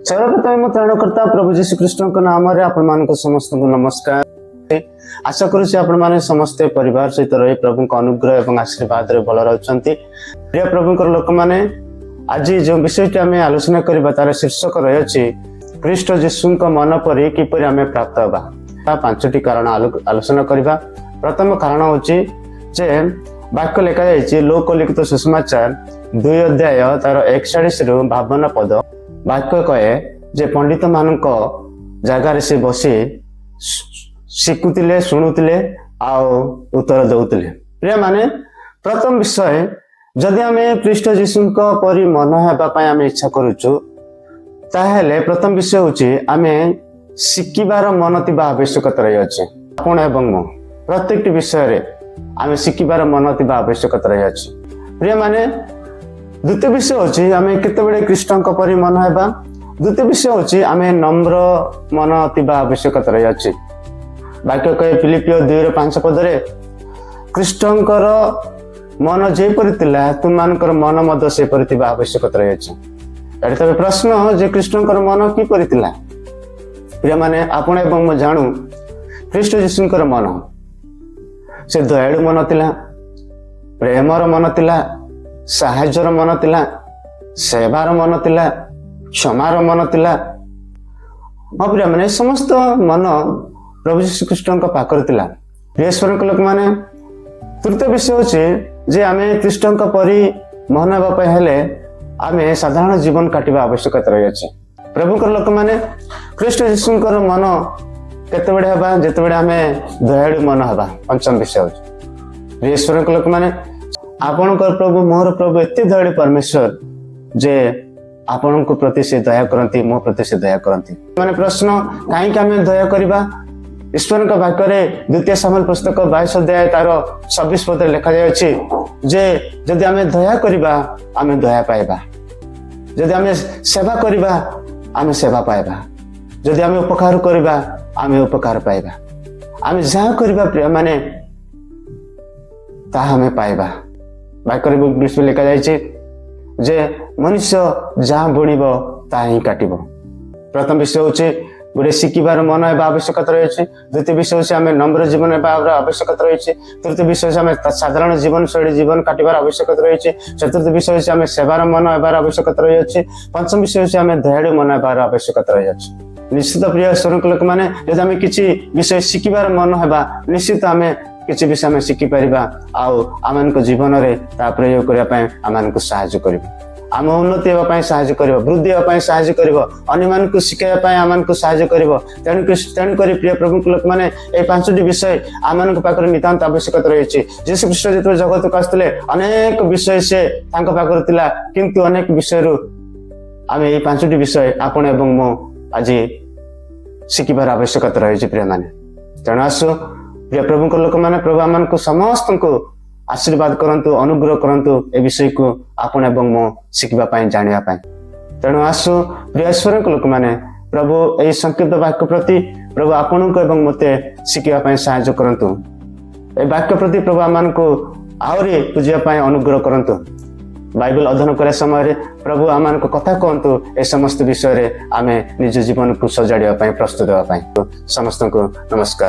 ସର୍ବପ୍ରଥମେ ମୋ ତ୍ରାଣକର୍ତ୍ତା ପ୍ରଭୁ ଯୀଶୁ ଖ୍ରୀଷ୍ଟଙ୍କ ନାମରେ ଆପଣମାନଙ୍କୁ ସମସ୍ତଙ୍କୁ ନମସ୍କାର। ଆଶା କରୁଛି ଆପଣମାନେ ସମସ୍ତେ ପରିବାର ସହିତ ରହି ପ୍ରଭୁଙ୍କ ଅନୁଗ୍ରହ ଏବଂ ଆଶୀର୍ବାଦରେ ଭଲ ରହୁଛନ୍ତି। ପ୍ରିୟ ପ୍ରଭୁଙ୍କର ଲୋକମାନେ, ଆଜି ଯେଉଁ ବିଷୟଟି ଆମେ ଆଲୋଚନା କରିବା, ତାର ଶୀର୍ଷକ ରହିଅଛି ଖ୍ରୀଷ୍ଟ ଯୀଶୁଙ୍କ ମନ ପରି କିପରି ଆମେ ପ୍ରାପ୍ତ ହେବା। ତା ପାଞ୍ଚଟି କାରଣ ଆଲୋଚନା କରିବା। ପ୍ରଥମ କାରଣ ହେଉଛି ଯେ ବାକ୍ୟ ଲେଖାଯାଇଛି ଲୂକ ଲିଖିତ ସୁସମାଚାର 2 ଅଧ୍ୟାୟ ତାର 41ରୁ 52 ପଦ। ବାକ୍ୟ କହେ ଯେ ପଣ୍ଡିତ ମାନଙ୍କ ଜାଗାରେ ସେ ବସି ଶିଖୁଥିଲେ, ଶୁଣୁଥିଲେ ଆଉ ଉତ୍ତର ଦଉଥିଲେ। ପ୍ରିୟମାନେ, ପ୍ରଥମ ବିଷୟ, ଯଦି ଆମେ ଖ୍ରୀଷ୍ଟ ଯୀଶୁଙ୍କ ପରି ମନ ହେବା ପାଇଁ ଆମେ ଇଚ୍ଛା କରୁଛୁ, ତାହେଲେ ପ୍ରଥମ ବିଷୟ ହେଉଛି ଆମେ ଶିଖିବାର ମନ ଥିବା ଆବଶ୍ୟକତା ରହିଅଛି। ଆପଣ ଏବଂ ମୁଁ ପ୍ରତ୍ୟେକଟି ବିଷୟରେ ଆମେ ଶିଖିବାର ମନ ଥିବା ଆବଶ୍ୟକତା ରହିଅଛି। ପ୍ରିୟମାନେ, ଦ୍ୱିତୀୟ ବିଷୟ ହେଉଛି ଆମେ କେତେବେଳେ ଖ୍ରୀଷ୍ଟଙ୍କ ପରି ମନ ହେବା। ଦ୍ୱିତୀୟ ବିଷୟ ହେଉଛି ଆମେ ନମ୍ର ମନ ଥିବା ଆବଶ୍ୟକତା ରହିଅଛି। ବାକ୍ୟ କହେ ଫିଲିପିଓ 2ର 5 ପଦରେ, ଖ୍ରୀଷ୍ଟଙ୍କର ମନ ଯେପରି ଥିଲା, ତୁମମାନଙ୍କର ମନ ମଧ୍ୟ ସେପରି ଥିବା ଆବଶ୍ୟକତା ରହିଅଛି। ଏଠି ତେବେ ପ୍ରଶ୍ନ ଯେ ଖ୍ରୀଷ୍ଟଙ୍କର ମନ କିପରି ଥିଲା? ପ୍ରିୟମାନେ, ଆପଣ ଏବଂ ମୁଁ ଜାଣୁ ଖ୍ରୀଷ୍ଟ ଯୀଶୁଙ୍କର ମନ, ସେ ଦୟାଳୁ ମନ ଥିଲା, ପ୍ରେମର ମନ ଥିଲା, ସାହାଯ୍ୟର ମନ ଥିଲା, ସେବାର ମନ ଥିଲା, କ୍ଷମାର ମନ ଥିଲା। ହଁ ପ୍ରିୟମାନେ, ଏ ସମସ୍ତ ମନ ପ୍ରଭୁ ଯୀଶୁ ଖ୍ରୀଷ୍ଟଙ୍କ ପାଖରେ ଥିଲା। ପ୍ରିୟ ଈଶ୍ୱରଙ୍କ ଲୋକମାନେ, ତୃତୀୟ ବିଷୟ ହେଉଛି ଯେ ଆମେ ଖ୍ରୀଷ୍ଟଙ୍କ ପରି ମନ ହେବା ପାଇଁ ହେଲେ ଆମେ ସାଧାରଣ ଜୀବନ କାଟିବା ଆବଶ୍ୟକତା ରହିଅଛି। ପ୍ରଭୁଙ୍କର ଲୋକମାନେ, ଖ୍ରୀଷ୍ଟ ଯୀଶୁଙ୍କର ମନ କେତେବେଳେ ହେବା? ଯେତେବେଳେ ଆମେ ଦୟାଳୁ ମନ ହେବା। ପଞ୍ଚମ ବିଷୟ ହେଉଛି, ପ୍ରିୟ ଈଶ୍ୱରଙ୍କ ଲୋକମାନେ, ଆପଣଙ୍କର ପ୍ରଭୁ, ମୋର ପ୍ରଭୁ ଏତେ ଦୟାଳୁ ପରମେଶ୍ୱର ଯେ ଆପଣଙ୍କ ପ୍ରତି ସେ ଦୟା କରନ୍ତି, ମୋ ପ୍ରତି ସେ ଦୟା କରନ୍ତି। ମାନେ ପ୍ରଶ୍ନ, କାହିଁକି ଆମେ ଦୟା କରିବା? ଈଶ୍ୱରଙ୍କ ବାକ୍ୟରେ ଦ୍ୱିତୀୟ ସାମୁଏଲ ପୁସ୍ତକ 22 ଅଧ୍ୟାୟ ତାର 26 ପଦରେ ଲେଖାଯାଇଅଛି ଯେ ଯଦି ଆମେ ଦୟା କରିବା, ଆମେ ଦୟା ପାଇବା। ଯଦି ଆମେ ସେବା କରିବା, ଆମେ ସେବା ପାଇବା। ଯଦି ଆମେ ଉପକାର କରିବା, ଆମେ ଉପକାର ପାଇବା। ଆମେ ଯାହା କରିବା ପ୍ରିୟମାନେ, ତାହା ଆମେ ପାଇବା। ବାକ୍ୟରେ ବିଷୟ ଲେଖାଯାଇଛି ଯେ ମନୁଷ୍ୟ ଯାହା ବୁଣିବ, ତାହା ହିଁ କାଟିବ। ପ୍ରଥମ ବିଷୟ ହେଉଛି ଗୋଟେ ଶିଖିବାର ମନ ହେବା ଆବଶ୍ୟକତା ରହିଛି। ଦ୍ୱିତୀୟ ବିଷୟ ହେଉଛି ଆମେ ନମ୍ର ଜୀବନ ହେବାର ଆବଶ୍ୟକତା ରହିଛି। ତୃତୀୟ ବିଷୟ ହେଉଛି ଆମେ ସାଧାରଣ ଜୀବନଶୈଳୀ ଜୀବନ କାଟିବାର ଆବଶ୍ୟକତା ରହିଛି। ଚତୁର୍ଥ ବିଷୟ ହେଉଛି ଆମେ ସେବାର ମନ ହେବାର ଆବଶ୍ୟକତା ରହିଅଛି। ପଞ୍ଚମ ବିଷୟ ହେଉଛି ଆମେ ଦୟାଳୁ ମନ ହେବାର ଆବଶ୍ୟକତା ରହିଅଛି। ନିଶ୍ଚିତ ପ୍ରିୟ ଈଶ୍ୱରଙ୍କ ଲୋକମାନେ, ଯଦି ଆମେ କିଛି ବିଷୟ ଶିଖିବାର ମନ ହେବା, ନିଶ୍ଚିତ ଆମେ କିଛି ବିଷୟ ଆମେ ଶିଖିପାରିବା ଆଉ ଆମମାନଙ୍କ ଜୀବନରେ ତା ପ୍ରୟୋଗ କରିବା ପାଇଁ ଆମମାନଙ୍କୁ ସାହାଯ୍ୟ କରିବ। ଆମ ଉନ୍ନତି ହେବା ପାଇଁ ସାହାଯ୍ୟ କରିବ, ବୃଦ୍ଧି ହେବା ପାଇଁ ସାହାଯ୍ୟ କରିବ, ଅନ୍ୟମାନଙ୍କୁ ଶିଖାଇବା ପାଇଁ ଆମମାନଙ୍କୁ ସାହାଯ୍ୟ କରିବ। ତେଣୁକରି ପ୍ରିୟ ପ୍ରଭୁଙ୍କ ଲୋକମାନେ, ଏଇ ପାଞ୍ଚଟି ବିଷୟ ଆମମାନଙ୍କ ପାଖରେ ନିତାନ୍ତ ଆବଶ୍ୟକତା ରହିଛି। ଯୀଶୁ ଖ୍ରୀଷ୍ଟ ଯେତେବେଳେ ଜଗତକୁ ଆସିଥିଲେ, ଅନେକ ବିଷୟ ସେ ତାଙ୍କ ପାଖରେ ଥିଲା, କିନ୍ତୁ ଅନେକ ବିଷୟରୁ ଆମେ ଏଇ ପାଞ୍ଚଟି ବିଷୟ ଆପଣ ଏବଂ ମୁଁ ଆଜି ଶିଖିବାର ଆବଶ୍ୟକତା ରହିଛି ପ୍ରିୟମାନେ। ତେଣୁ ଆସୁ ପ୍ରିୟ ପ୍ରଭୁଙ୍କ ଲୋକମାନେ, ପ୍ରଭୁ ଆମମାନଙ୍କୁ ସମସ୍ତଙ୍କୁ ଆଶୀର୍ବାଦ କରନ୍ତୁ, ଅନୁଗ୍ରହ କରନ୍ତୁ ଏ ବିଷୟକୁ ଆପଣ ଏବଂ ମୁଁ ଶିଖିବା ପାଇଁ, ଜାଣିବା ପାଇଁ। ତେଣୁ ଆସୁ ପ୍ରିୟ ଈଶ୍ୱରଙ୍କ ଲୋକମାନେ, ପ୍ରଭୁ ଏହି ସଂକ୍ଷିପ୍ତ ବାକ୍ୟ ପ୍ରତି ପ୍ରଭୁ ଆପଣଙ୍କୁ ଏବଂ ମୋତେ ଶିଖିବା ପାଇଁ ସାହାଯ୍ୟ କରନ୍ତୁ। ଏ ବାକ୍ୟ ପ୍ରତି ପ୍ରଭୁ ଆମମାନଙ୍କୁ ଆହୁରି ବୁଝିବା ପାଇଁ ଅନୁଗ୍ରହ କରନ୍ତୁ। ବାଇବଲ ଅଧ୍ୟୟନ କରିବା ସମୟରେ ପ୍ରଭୁ ଆମମାନଙ୍କୁ କଥା କୁହନ୍ତୁ। ଏ ସମସ୍ତ ବିଷୟରେ ଆମେ ନିଜ ଜୀବନକୁ ସଜାଡ଼ିବା ପାଇଁ, ପ୍ରସ୍ତୁତ ହେବା ପାଇଁ। ସମସ୍ତଙ୍କୁ ନମସ୍କାର।